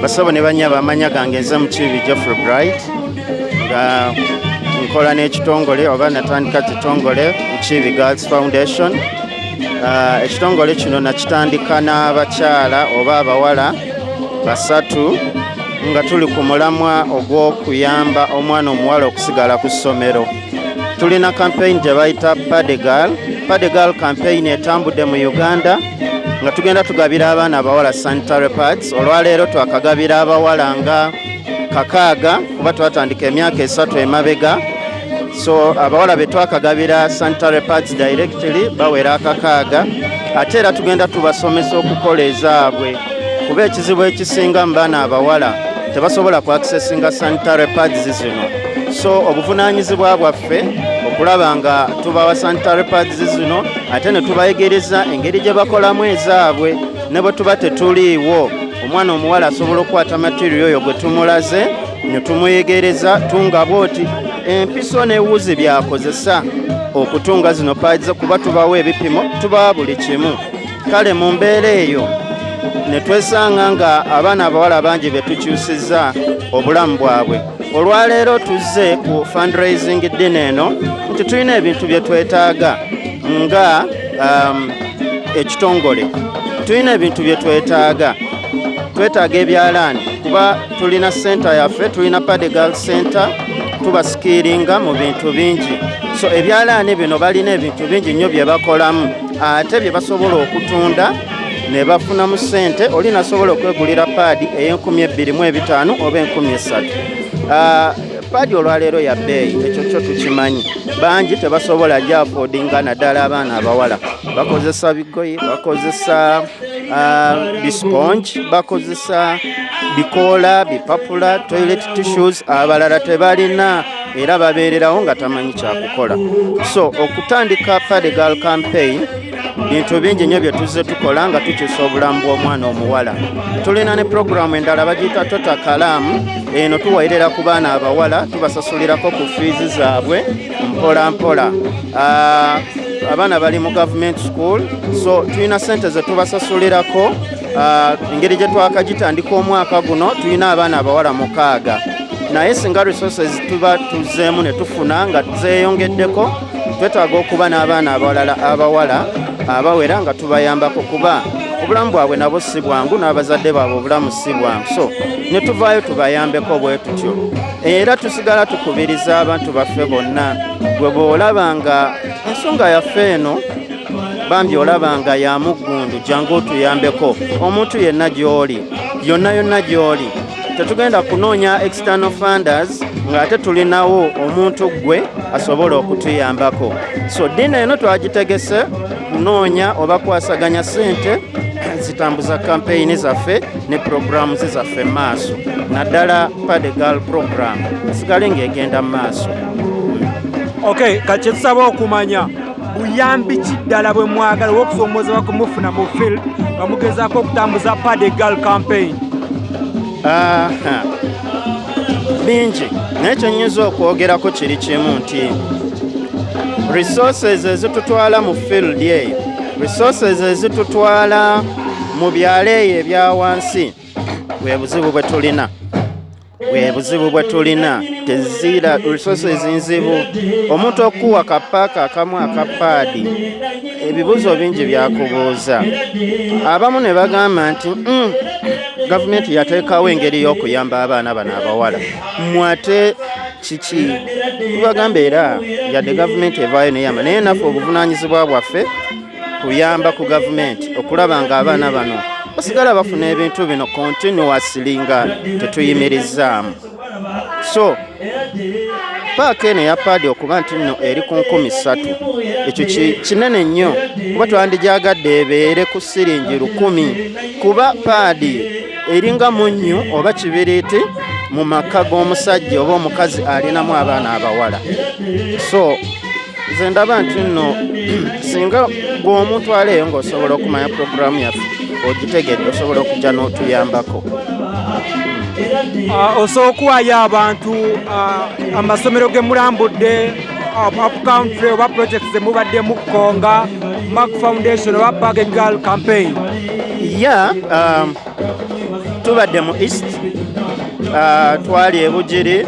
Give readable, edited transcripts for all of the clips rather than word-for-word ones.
Basabo ne bannyabo, amannya gange nze Mukiibi Geoffrey Bright, nga nkola n'ekitongole oba natandika kitongole Mukiibi Girls Foundation. Ekitongole kino nakitandika n'abakyala oba abawala basatu nga tuli ku mulamwa ogw'okuyamba omwana omuwala okusigala ku ssomero. Tulina campaign gye bayita Pad a Girl. Pad a Girl campaign etambudde mu Uganda nga tugenda tugabira abaana abawala sanitary pads. Olwaleero twakagabira abawala nga 6, kuba twatandika emyaka 3 emabega. So abawala be twakagabira sanitary pads directly bawera 6. Ate era tugenda tubasomesa okukola ezaabwe, kuba ekizibu ekisinga mu baana abawala tebasobola ku accessinga sanitary pads zino. So obuvunaanyizibwa bwaffe okulaba nga tubawa sanitary pads zino, ate ne tubayigiriza engeri gye bakolamu ezaabwe. Ne bwe tuba tetuliiwo, omwana omuwala asobola okukwata material oyo gwe tumulaze ne tumuyigiriza tunga bwoti, empiso n'ewuzi byakozesa okutunga zino pads, kuba tubawa ebipimo, tubawa buli kimu. Kale mu mbeera eyo ne twesanga nga abaana abawala bangi be tukyusizza obulamu bwabwe. Olwaleero tuzze ku fundraising dinner eno nti tulina ebintu bye twetaaga nga ekitongole. Tulina ebintu bye twetaaga. Twetaaga ebyalaani, kuba tulina center yaffe, tulina Pad a Girl Center, tubaskillinga mu bintu bingi. So ebyalaani bino balina ebintu bingi nnyo bye bakolamu, ate bye basobola okutunda ne bafunamu ssente. Oli nasobola okwegulira pad ey'e2500 oba 3000. Pad olwaleero ya bbeeyi, ekyo kyo tukimanyi. Bangi tebasobola gyaffordinga, naddala abaana abawala. Bakozesa bigoye, bakozesa bisponge, bakozesa bikoola, bipapula, toilet tissues. Abalala tebalina, era babeererawo nga tamanyi kyakukola. So okutandika Pad a Girl campaign, bintu bingi nnyo bye tuzze tukola nga tukyusa obulamu bw'omwana omuwala. Tulina ne puroguramu endala bagiyita Tota Kalaamu. Eno tuwayirira ku baana abawala, tubasasulirako ku fiizi zaabwe mpola mpola. Abaana bali mu government school, so tulina sente ze tubasasulirako. Engeri gye twakagitandika omwaka guno, tulina abaana abawala 6, naye singa resources tuba tuzzeemu ne tufuna nga zeeyongeddeko, twetaaga okuba n'abaana abalala abawala abawera nga tubayambako, kuba obulamu bwabwe nabo si bwangu, n'abazadde baabwe obulamu si bwangu. So ne tuvaayo tubayambeko bwe tutyo. Era tusigala tukubiriza abantu baffe bonna, gwe bw'olaba nga ensonga yaffe eno bambi olaba nga ya muggundu, jangu otuyambeko. Omuntu yenna gy'oli, yonna yonna gy'oli, tetugenda kunoonya external funders ng'ate tulinawo omuntu ggwe asobola okutuyambako. So dinner eno twagitegese kunoonya oba kwasaganya ssente zitambuza kampeyini zaffe ne programs zaffe maaso, naddala Pad a Girl program esigale ng'egenda mu maaso. Okay, kati kyetusaba okumanya, buyambi ki ddala bwe mwagala oba okusoomozebwa kumufuna mu field nga mugezaako okutambuza Pad a Girl campaign? Aha. Bingi, naye kyenyinza okwogerako kiri kimu nti resources ezitutwala mu field eyo, resources ezitutwala mu byalo eyo ebya wansi, bwe buzibu bwe tulina, bwe buzibu bwe tulina. Tezira resources nzibu. Omuntu okuwa kapaaka akamu aka pad, ebibuuzo bingi byakubuuza. Abamu ne bagamba nti, gavumenti yateekawo engeri y'okuyamba abaana bano abawala, mmwe ate kiki?" Tubagamba era yadde gavumenti evaayo neyamba, naye naffe obuvunaanyizibwa bwaffe kuyamba ku gavumenti okulaba nga abaana bano basigala bafuna ebintu bino continuously nga tetuyimirizaamu. So paaka eno eya pad okuba nti nno eri ku 3000, ekyo kinene nnyo, kuba twandijyagadde ebeere ku siringi 1000, kuba pad eringa munnyu oba kibiriiti mu maka g'omusajja oba omukazi alinamu abaana abawala. So nze ndaba nti nno singa gw'omuntu aleeyo ng'osobola okumanya puroguramu yaffe ogitegedde, osobola okujja n'otuyambako. Osobola okuwaayo abantu amasomero ge mulambudde up country oba projects ze mubaddemu nga Mark Foundation oba Pad a Girl campaign? Ya, Tubadde mu East, twali Ebugiri.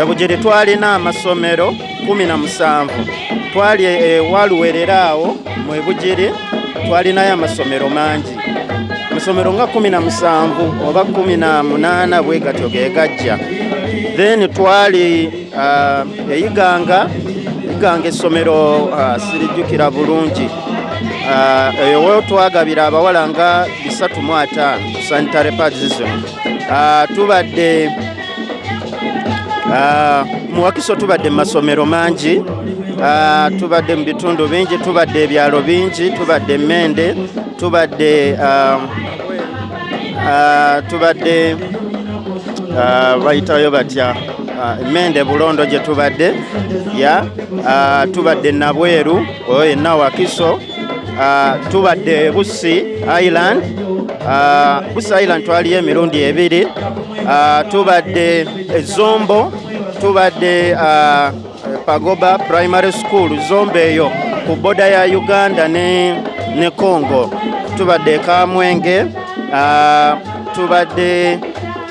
Ebugiri twalina amasomero 17. Twali ewaluwerera awo mu Ebugiri, twalinayo amasomero mangi, amasomero nga 17 oba 18 bwe gatyo ge gajja. Then twali eiganga Iganga, essomero sirijjukira bulungi. Eyo we twagabira abawala nga 350 sanitary pads zino. Tubadde mu Wakiso, tubadde mu masomero mangi, tubadde mu bitundu bingi, tubadde ebyalo bingi, tubadde Mende, tubadde tubadde bayitayo batya, Mende Bulondo gye tubadde ya tubadde Nabweru, oyo yenna Wakiso. Tubadde Busi Island, Busi Island twaliyo emirundi ebiri. Tubadde Zombo, tubadde Pagoba Primary School, Zombo eyo ku border ya Uganda ne Congo. Tubadde Kamwenge, tubadde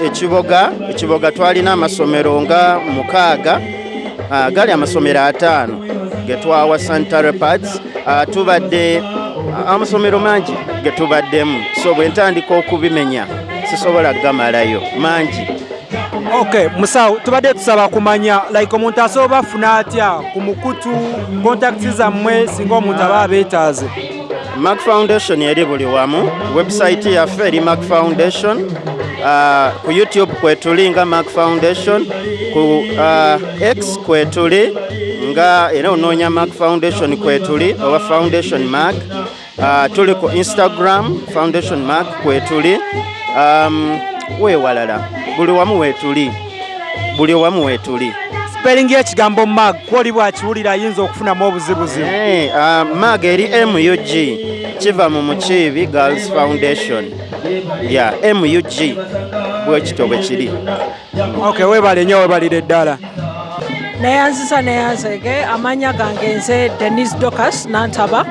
Ekiboga. Ekiboga twalina amasomero nga 6, gali amasomero 5 getwawa sanitary pads. Tubadde amasomero mangi getubaddemu, so bwe ntandika okubimenya sisobola gamalayo, mangi. Okay, musawo, tubadde tusaba kumanya, like, omuntu asobola bafuna atya ku mukutu, contacts zammwe, singa omuntu aba abeetaaze? Mark Foundation eri buli wamu. Website yaffe eri Mark Foundation. Ku YouTube kwetuli nga Mark Foundation, ku X kwetuli nga era onoonya Mark Foundation kwetuli, oba Foundation Mark. Tuli ku Instagram, Foundation Mark kwetuli. Weewalala buli wamu weetuli, buli wamu weetuli. Spelling y'ekigambo MUG, kwoli bwakiwulira ayinza okufunamu obuzibuzibu. Hey, MUG eri MUG, kiva mu Mukiibi Girls Foundation ya MUG, bwekityo bwe kiri. Okay, weebale nnyo, weebalire ddala. Neyanzisa, neyanzege. Amanya gange nze Denis Docas Nantaba,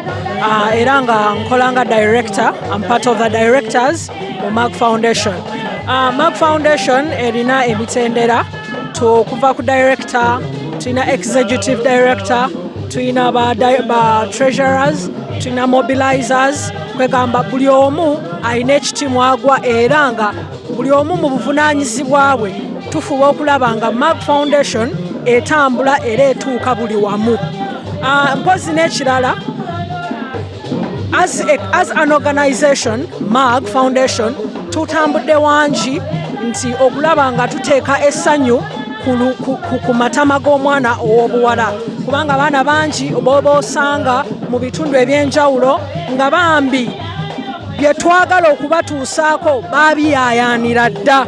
era nga nkola nga director. I'm part of the directors mu Mark Foundation. Mark Foundation erina emitendera okuva ku director, tulina executive director, tulina ba treasurers, tulina mobilizers. Kwegamba buli omu alina ekiti mwagwa, era nga buli omu mu buvunaanyizibwa bwe tufuba okulaba nga Mark Foundation etambula era etuuka buli wamu. Mpozi n'ekirala, as an organization, MAG Foundation, tutambudde wangi nti okulaba nga tuteeka essanyu ku matama g'omwana ow'obuwala, kubanga abaana bangi b'oba osanga mu bitundu ebyenjawulo nga bambi bye twagala okubatuusaako baabiyaayaanira dda,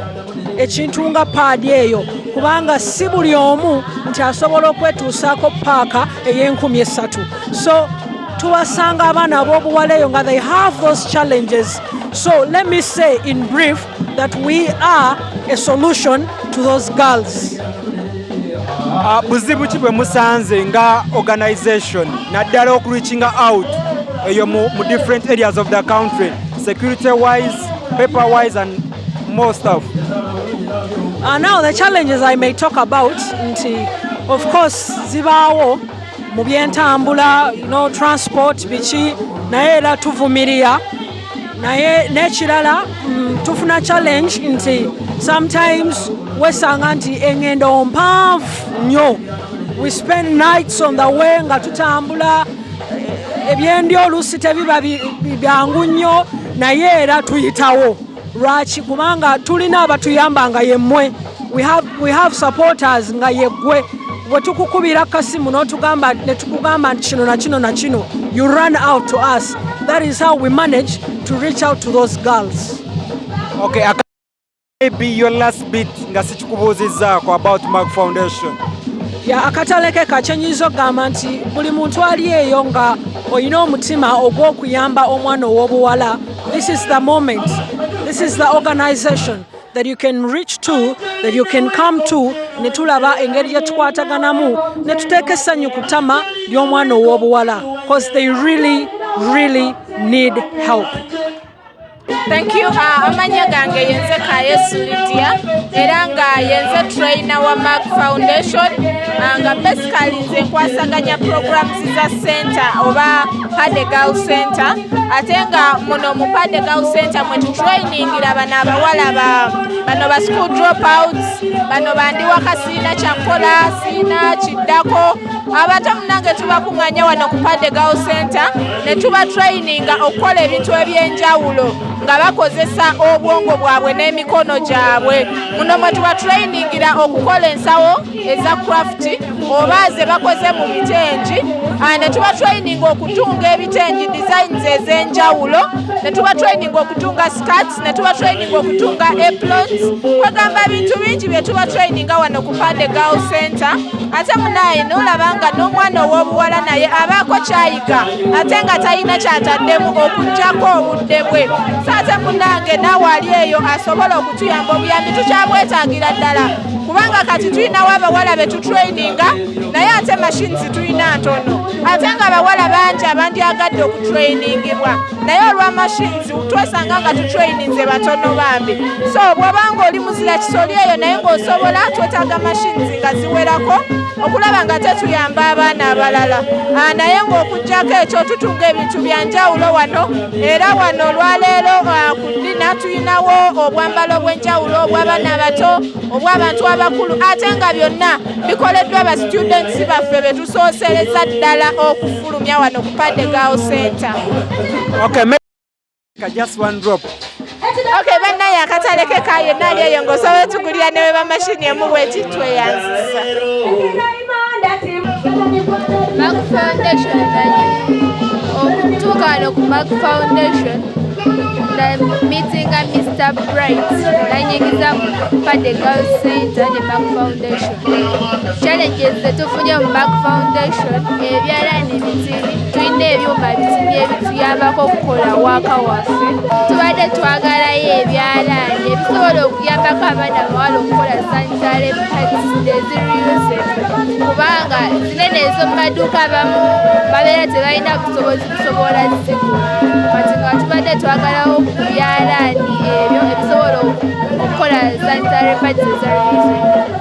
ekintu nga pad eyo, kubanga si buli omu nti asobola okwetuusaako pack ey'e 3000. So tuwasanga abaana ab'obuwala eyo nga they have those challenges. So let me say in brief that we are a solution to those girls. Buzibu ki bwe musanze nga organization, naddala okureachinga out eyo mu different areas of the country, security wise, paper wise and more stuff? Now the challenges I may talk about nti of course zibaawo mu byentambula, transport biki, naye era tuvumirira. Naye n'ekirala, tufuna challenge nti sometimes wesanga nti eŋŋendo mpanvu nnyo. We spend nights on the way nga tutambula, ebyendya oluusi tebiba byangu nnyo, naye era tuyitawo. Lwaki? Kubanga tulina abatuyamba nga yemmwe. We have supporters nga yeggwe. Bwe tukukubira kasimu n'otugamba, ne tukugamba nti kino na kino na kino, you run out to us. That is how we manage to reach out to those girls. Okay, maybe your last bit nga sikikubuuzizzaako about Mark Foundation. Ya, akatalekeka, kyenyinza okugamba nti buli muntu ali eyo nga olina omutima ogw'okuyamba omwana ow'obuwala, this is the moment, this is the organization that you can reach to, that you can come to, ne tulaba engeri gye tukwataganamu ne tuteeka essanyu ku ttama ly'omwana ow'obuwala, because they really, really need help. Thank you. Amanya gange yenze Kayesu Lydia, era nga yenze trainer wa Mark Foundation, nga basically nze nkwasaganya programs za center oba Pade Girl Center, ate nga muno mu Pade Girl Center mwe tutrainingira bano abawala ba bano ba school dropouts, bano bandi waka siina kyakukola, siina kiddako. Abato munange tubakuŋŋaanya wano ku Pade Girl Center ne tuba traininga okukola ebintu ebyenjawulo nga bakozesa obwongo bwabwe n'emikono gyabwe. Muno mwe tuba trainingira okukola ensawo eza craft oba ze bakoze mu bitengi, ne tuba training okutunga ebitengi designs ez'enjawulo, ne tuba training okutunga skirts, ne tuba training okutunga aprons. Kwegamba bintu bingi bye tuba traininga wano ku Pade Girl Center. Ate munaye n'olaba nga n'omwana ow'obuwala naye abaako kyayiga ate nga talina kyataddemu okuggyako obudde bwe. So ate munange naawe ali eyo asobola okutuyamba, obuyambi tukyabwetaagira ddala, kubanga kati tulinawo abawala be tutraininga, naye ate machines tulina ntono, ate nga abawala bangi abandyagadde okutrainingibwa, naye olwa machines twesanga nga tutraininze batono bambi. So bw'obanga oli muzira kisoli eyo naye ng'osobola, twetaaga machines nga ziwerako okulaba nga tetuyamba abaana abalala. Naye ng'okuggyako ekyo, tutunga ebintu bya njawulo wano, era wano olwaleero ku dinner tulinawo obwambalo obw'enjawulo obw'abaana abato, obw'abantu abakulu, ate nga byonna bikoleddwa ba students baffe be tusoosereza ddala okufulumya wano ku Pade Girl Center. Okay, maybe just one drop. Okay, bannaye, akatale ke ka yenna ali eyo ng'osobola tugulira ne weba mashini emu bweti, tweyanzisa. Mark Foundation manyi okutuuka wano ku Mark Foundation na meetinga Mr. Bright, nanyingiza mu Pade Girls Center ne Mark Foundation. Challenges zetufunye mu Mark Foundation, ebyalaani bitini, tulina ebyuma bitini ebituyambako okukola waaka waffe. Tubadde twagalayo ebyalaani ebisobola okuyambako abaana abawala okukola sanitary pads eziri reusable, kubanga zinene ez'omu maduuka abamu babeera tebalina busobozi busobola zigula. Kati nga tubadde twagalawo ku byalaani ebyo ebisobola okukola sanitary pads eza reusable.